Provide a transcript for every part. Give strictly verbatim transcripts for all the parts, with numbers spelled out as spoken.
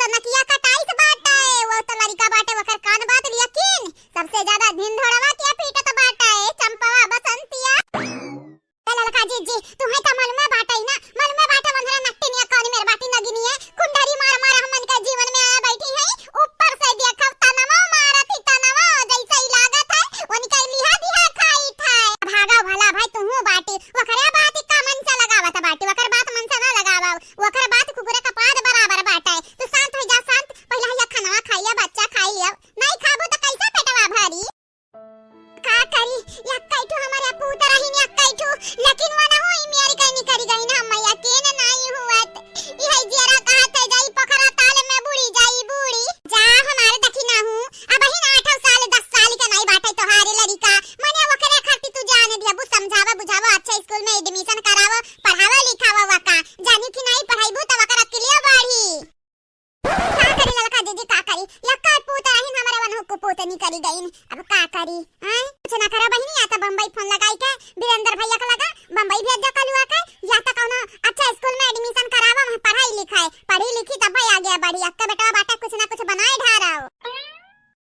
त नकिया कटाइस बाटे, वो त लड़िका बाटे, ओकर कान बात लिया किन। सबसे ज्यादा ढिंढोरवा के पीटत बाटे, चंपवा बसंतिया। ए ललका जीजी, तुहे त मालूमे बाटे ना, मालूमे बाटे, वनहरे नकटिनिया कौन मेर बाटी नगिनिये, कुंडरी मार मार हमन के जीवन में आया बैठी है, ऊपर से देखब तनवा मारत ही तनवा, जैसे ही लागत है, उनके लिहा दिहा खाई था। भागा भला भाई, तुहू बाटी, ओकरे बात का मन से लगावत बाटी, ओकर बात मन से ना लगावा, ओकर बात कुकुरे का पाद बराबर बाटे। तू शांत हो जा, शांत, पहले हइया खानवा खाइया, बच्चा खाई लिया, नहीं खाबू तो कैसे पेटवा भरी? का करी, यक्कै ठो हमरे पूत रहिन, यक्कै ठो, लेकिन वो ना होई, मेरी कहीं निकरी गई ना, मैया के न नाई हुवत। इहै जियरा कहत है, जाई पोखरा ताल में बूड़ी, जाई बूड़ी। जा हमारे दखिना हूँ, अबहिन आठौ साल, दस साल के नाई बाटे तोहारे लड़िका। मने ओकरे खातिर तू जान दिया, बु समझावा, बुझावा, अच्छा स्कूल में admission करावा, पढ़ावा, लिखावा वका। जानी कि नाई पढ़ाईबू त वकर अकिलिया बढ़ी। का करी ललका जीजी, का करी? यक्कै पूत रहिन, हमरे वनहु कुपूत निकरी गईन। अब का करी? हैं? कुछ ना करा बहिनी, या त बम्बई फोन लगाई के वीरेंद्र भैया के लगा, बम्बई भेज दो कलुआ के, या त कौनो अच्छा स्कूल में admission करावा, वहाँ पढ़ाई लिखाई, पढ़ी लिखी तब आगे बढ़ी। यक्कै बेटवा बाटे, कुछ ना कुछ बनाए ढारव।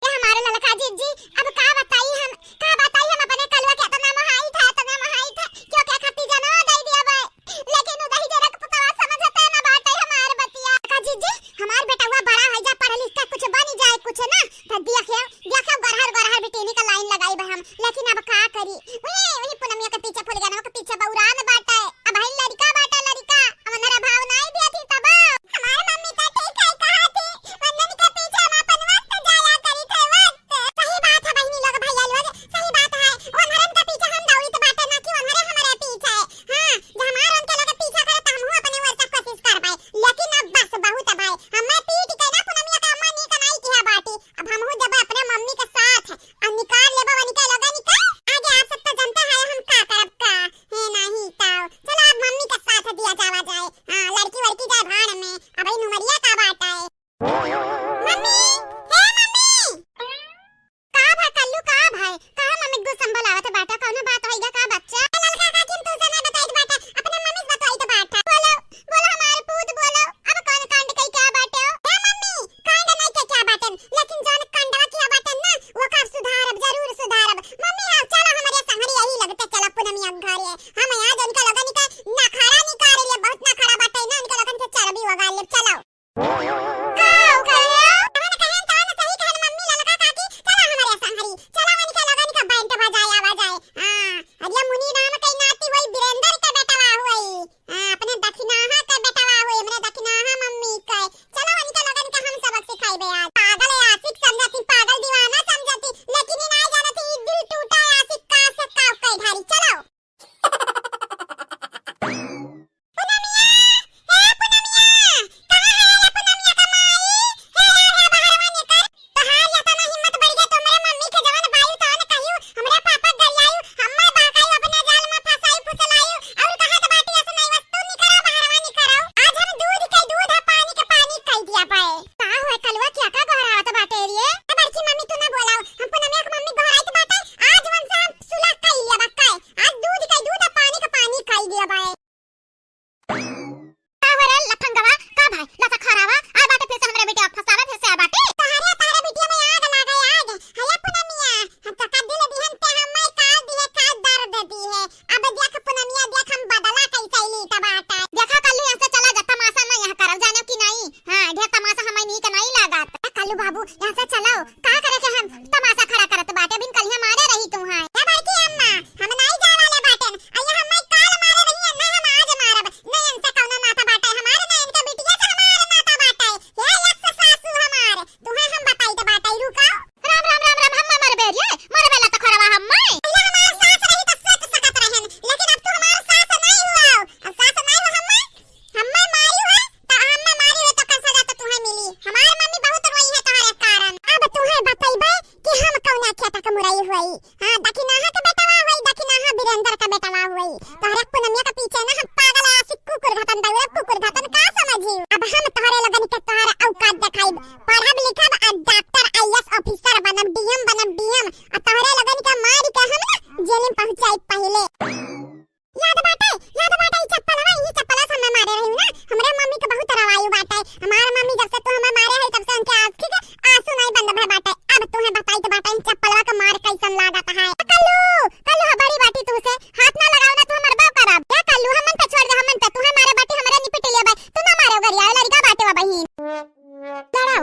ए हमारे ललका जीजी, अब का बताई हम, का बताई हम अपने कलुआ के, इतना महाई था, इतना महाई था, क्यों क्या खाती जनवा दे दिया भाई। लेकिन उ दहिजरा के पुतवा समझते ना बाटे हमार बतिया। का जीजी, हमार बेटवा बड़ा होइ जा, पढ़ लिख के कुछ बनी जाए कुछ ना, त देखियो, देखियो गरहर गरहर बिटिनी का लाइन लगाई बा हम। लेकिन अब का करी, उही, उही पुनमिया के पीछे फुलगनवा के पीछे बौरान बाटे। अबहिन लड़िका बाटे लड़िका, अब ओनहरा भाव नाई दिया थी तब। हमार मम्मी तो ठीक है कहा थी, वंदन के पीछे हम अपन वक्त जाया करी थे, वक्त। सही बात है बहिनी लोग, भैया लोग, सही बात है। ओनहरन के पीछे हम दौड़ित बाटे ना कि ओनहरे हमरे पीछे। हाँ, जब हमार उनके लगे पीछा करे, त हमहू अपने ओर से कोशिश करबै। लेकिन अब बस, बहुत है भाई। हमें पीट के ना पुनमिया के अम्मा नीक नाई किहा बाटी। अब हमहू जब अपने मम्मी के साथ आ निकाल लेबो वनिका लोगन के। आगे आप सब तो जानते हैं हम का करब का। हे नहीं ताऊ। चलो अब मम्मी के साथ दिया जावा जाए। हाँ, लड़की वड़की जाए भाड़ में। अब ई नुमरिया का बात है। मम्मी, हे मम्मी। का भा कल्लू, का भा? काहे मम्मी के गुस्सा में बोलावत बाटा? कौनो बात होइगा का बच्चा? ए ललका काकी, हम तुझसे नहीं बताइत बाटा, अपने मम्मी से बताइत बाटा। बोलो, बोलो हमार पूत, बोलो, अब कौन कांड कई क्या बाटे हो? ए मम्मी, कांड नहीं के क्या बाटन, लेकिन जौन कांडवा किया बाटन ना, वो का सुधारब, जरूर सुधारब। मम्मी, हाँ, चलो हमरे संगरी यही लगते, चलो पुनमिया के घरे। हम आज उनका लोगन के नखरा निकाल ले, बहुत नखरा बाटे ना, उनका लोगन के चर्बी वगाड़ ले, चलो। का हो गया? तवन कहन, तवन सही कहन मम्मी ललका काकी, चला हमरे संगरी, चला वनिका लोगन का बैंड बजाए आवा जाए। हाँ, अरे मुनि राम के नाती वही वीरेंद्र के बेटवा हुई। हाँ, अपने दखिनाहा के बेटवा हुई, हमरे दखिनाहा मम्मी के। चला वनिका लोगन के हम सबक सिखाइबे आज। पागल है आशिक समझती, पागल दीवाना समझती, लेकिन ई नाई जानती ई दिल टूटा है आशिक का से का कई घड़ी। चलो। पुनमिया, हे पुनमिया, कहाँ है रे पुनमिया का माई? हे यार, हे बहरवा निकर। तोहार यतना हिम्मत बढ़ गया, तुमरे मम्मी के जवन बायू तवन कहियो, हमरे पापा गरियायु, हम्मे बहकायु, अपने जाल में फंसायु, फुसलायु, और कहत बाटी ऐसे नहीं बस तू निकरो, बहरवा निकरो। आज हम दूध के दूध है, पानी के पानी कह दिया पाए। का हुआ कलुआ, क्या का गोहरावत बाटे रे? ए बड़की मम्मी तू ना बोलाओ, हम पुनमिया के मम्मी गोहराइत बाटे, आज उनसे हम सुलह कइ लिया बा, काहे? आज दूध के दूध आ पानी के पानी कइ लिया बाए। का हो रे लफंगवा, का भाई, लसखरावा, आ बाटे फिर से हमरे बिटिया फंसावा, फिर से आ बाटे। तहरे, तहरे बिटिया में आग लागे, आग। हया पुनमिया, हम तो का दिल दिहन ते हमें का दिए, का दर्द दिए। अब देख पुनमिया, देख हम बदला कैसे ली त बाटे। देखा कल्लू, यहाँ से चला जा, तमाशा ना यहाँ करब, जाने कि नहीं? हाँ, ढेर तमाशा हमें नीक नहीं लागत। ए कल्लू बाबू, यहाँ से चलो, का करे के हम तमाशा खड़ा करत बाटे, बिन कलिया मारे रही तू है। ए बड़की अम्मा, हम नहीं जाए वाले बाटेन। अइया हमें काल मारे रही है, ना हम आज मारब। ना इनसे कौनो नाता बाटे हमार, ना इनके बिटिया से हमार नाता बाटे। हे यक्ष सासू हमार, तुहे हम बताई तो बाटे, रुको। राम, राम, राम, राम, हम मरबे रे, मरबे ला तो खरवा हम। पहले हमार सास रही तो सोच सकत रहन, लेकिन अब तू हमार सास नहीं हुआ। अब सास नहीं हो हमें, हमें मारी है, तो हमें मारी है तो का सजा तो तुम्हें मिली। हमार मम्मी बहुत रोई है तुम्हारे कारण। अब तुम्हें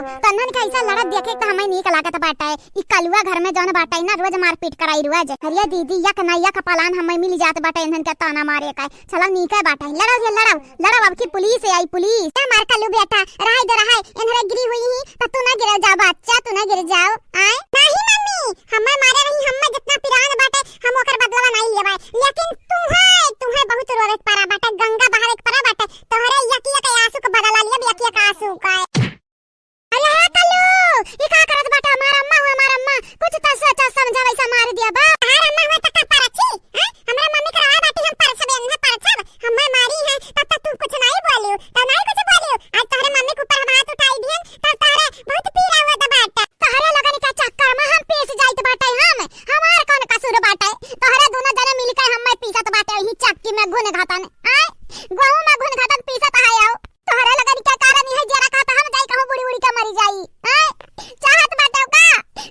तन्नन के ऐसा लड़त देखे त हमें नीक लागत बाटे। ई कलुआ घर में जौन बाटे ना, रोज मारपीट कराई रोज। अरे दीदी, यक ना यक पलान हमें मिल जात बाटे इन्हन के ताना मारे का। चला नीके बाटे, लड़ो ये लड़ो, लड़ो, अब की पुलिस आई, पुलिस। ए मार कल्लू बेटा, रहाई दे रहाई, इन्हरे गिरी हुई ही, त तू ना गिर जाओ बच्चा, तू ना गिर जाओ। आए? नहीं मम्मी, हमें मारे रही, हमें जितना पिरान बाटे, हम ओकर बदलवा नहीं लेबे। लेकिन तुम्हें, तुम्हें बहुत रोवे के परा बाटे, गंगा बहावे के परा बाटे, तोहरे यकिया के आंसू के बदला लिया, यकिया के आंसू का। अरे हे कल्लू, ई का करत बाटे? हमार अम्मा हो, हमार अम्मा, कुछ त सोचा समझा, वैसा मार दिया बा। हमार अम्मा हो त का परछी? हैं? हमरा मम्मी के रहा बाटी हम परछबे, ना परछब। हम्मे मारी है, तब तक तू कुछ नहीं बोलियो, तब नहीं कुछ बोलियो। आज तोहरे मम्मी के ऊपर हम हाथ उठाई दिहन, तब तोहरे बहुत पीड़ा होत बाटे। तोहरे लगन के चक्कर में हम पीस जाइत बाटे हम। हमार कौन कसूर बाटे? तोहरे दोनों जने मिलके हम्मे पीसत बाटे, यही चक्की में घुन घातन। आय? गेहूं में घुन घातन पीसत है आओ। तोहरे लगन के कारण यही जरा कहता हम जाई कहूं बुड़ी उड़ी के मरी जाई। आय? चाहत बाटे का?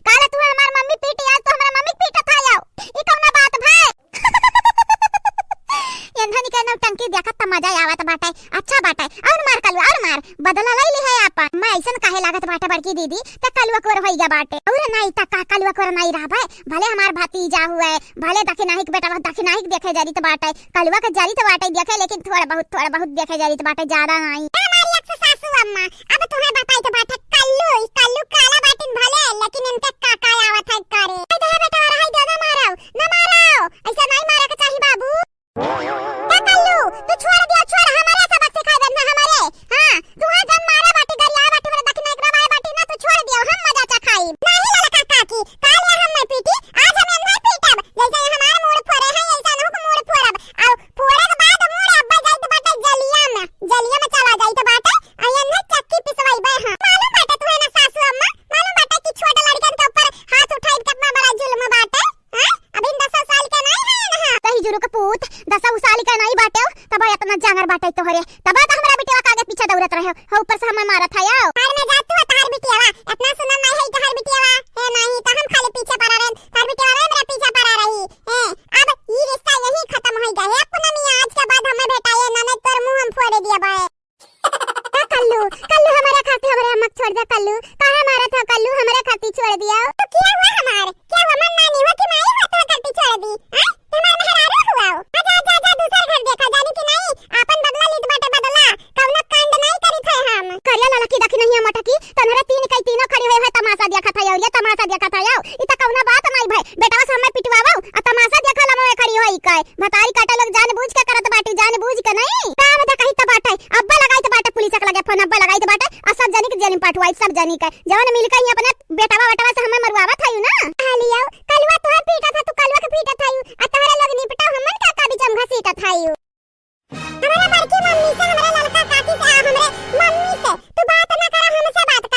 काल तू हमार मम्मी पीटी, आज तू हमरा मम्मी के पीटत है आओ। ई कौन बात भाई? एन्हन के नौटंकी देखत त मजा आवत बाटे। अच्छा बाटे, और मार कलुआ, और मार, बदला लई लिहे आपन। मैं ऐसन काहे लागत बाटे बड़की दीदी, त कलुआ कोर होई गया बाटे। और नाई त का कलुआ कोर नाई रहबे, भले हमार भतीजा हुए, भले दखिनाहिक बेटा, दखिनाहिक देखे जरित बाटे, कलुआ के जरित बाटे देखे, लेकिन थोड़ा बहुत, थोड़ा बहुत देखे जरित बाटे, ज्यादा नाई। ए हमारी एक सासू अम्मा, अब तुम्हें बताई तो बाटे, कल्लू, ई कल्लू काला बाटिन भले, लेकिन इनके का का आवत है करे। ए दे बेटा, रहाई दे, ना मारो, ना मारो, ऐसा नहीं मारे के चाही बाबू। ए कल्लू, तू छोड़ दियो, छोड़, हमारे सबक सिखाए देना हमारे। हाँ, तू हाँ जन मारे बाटी, गरिया बाटी, मेरे दखिना एकरा बाए बाटी ना, तू छोड़ दियो, हम मजा चखाई। नहीं ललका काकी, काल या हम मैं पीटी, आज हम एन्हर पीटब। जैसे ये हमार मूड़ फोड़े हैं, ऐसा ना हो मूड़ फोड़ब। आओ, फोड़े के बाद मूड़ अब्बा जाइत बाटे जलिया में, जलिया में चला जाइत बाटे, आ एन्हर चक्की पिसवाइबे हम। मालूम बाटे तुम्हें ना सासू अम्मा, मालूम बाटे कि छोट लड़कन के ऊपर हाथ उठाई कितना बड़ा जुल्म बाटे। हैं? अभी दस साल के नहीं है ना। कहीं जुरु के पूत, दस साल के नहीं बाटे, तब इतना जांगर बाटे तोहरे, तब तो हमरा बिटिया के आगे पीछे दौड़त रहे हो, ऊपर से हमें मारत है आओ। घर में जा तू, तहार बिटिया, इतना सुंदर नहीं है तहार बिटिया, हे नहीं, तो हम खाली पीछे पड़ा रहे, तहार बिटिया मेरा पीछे पड़ा रही। ए, अब ई रिश्ता यही खत्म हो गया है। पूनमी, आज के बाद हमें भेटाए ना, नहीं तोर मुंह हम फोड़े दिया बाए। ए कल्लू, कल्लू, हमारे खातिर हमरे अम्मा के छोड़ दे कल्लू। काहे मारत हो कल्लू, हमारे खातिर छोड़ दिया। तो क्या हुआ हमार? क्या हुआ, मन नानी हो कि माई हो तो खातिर छोड़ दी? हाँ? तुम्हारे मेहरारू हुआ हो? आजा, आजा, आजा, दूसर घर देखा जानी कि नहीं? आपन बदला लीत बाटे बदला। कौनो कांड नहीं करी थे हम। करिया ललकी दखिनहिया मटकी, तन्हरे तीन कई तीनों खड़ी हुए है, तमाशा देखत है और ये तमाशा देखत है। आओ, इ त कौनो बात नहीं भय। बेटवा से हमें पिटवावो, आ तमाशा देखा लमवे खड़ी होई के। भतारी काटे लोग जानबूझ के करत बाटी, जानबूझ के नहीं। काम दे कही त बाटे, अब्बा लगाई त बाटे पुलिस के लगे फोन, अब्बा लगाई त बाटे, आ सब जनी के जेल में पठवाई, सब जनी के। जवन मिल के ही अपने बेटवा वेटवा से हमें मरुआवत हयू ना। आ लियो, कलुआ तोहर पीटत है, तू कलुआ के पीटत हयू, आ तोहरे लोग निपटा हमन का का बीच में घसीटत हयू। हमरा बड़की मम्मी से, हमरा ललका काकी से, आ हमरे मम्मी से तू बात ना करा, हमसे बात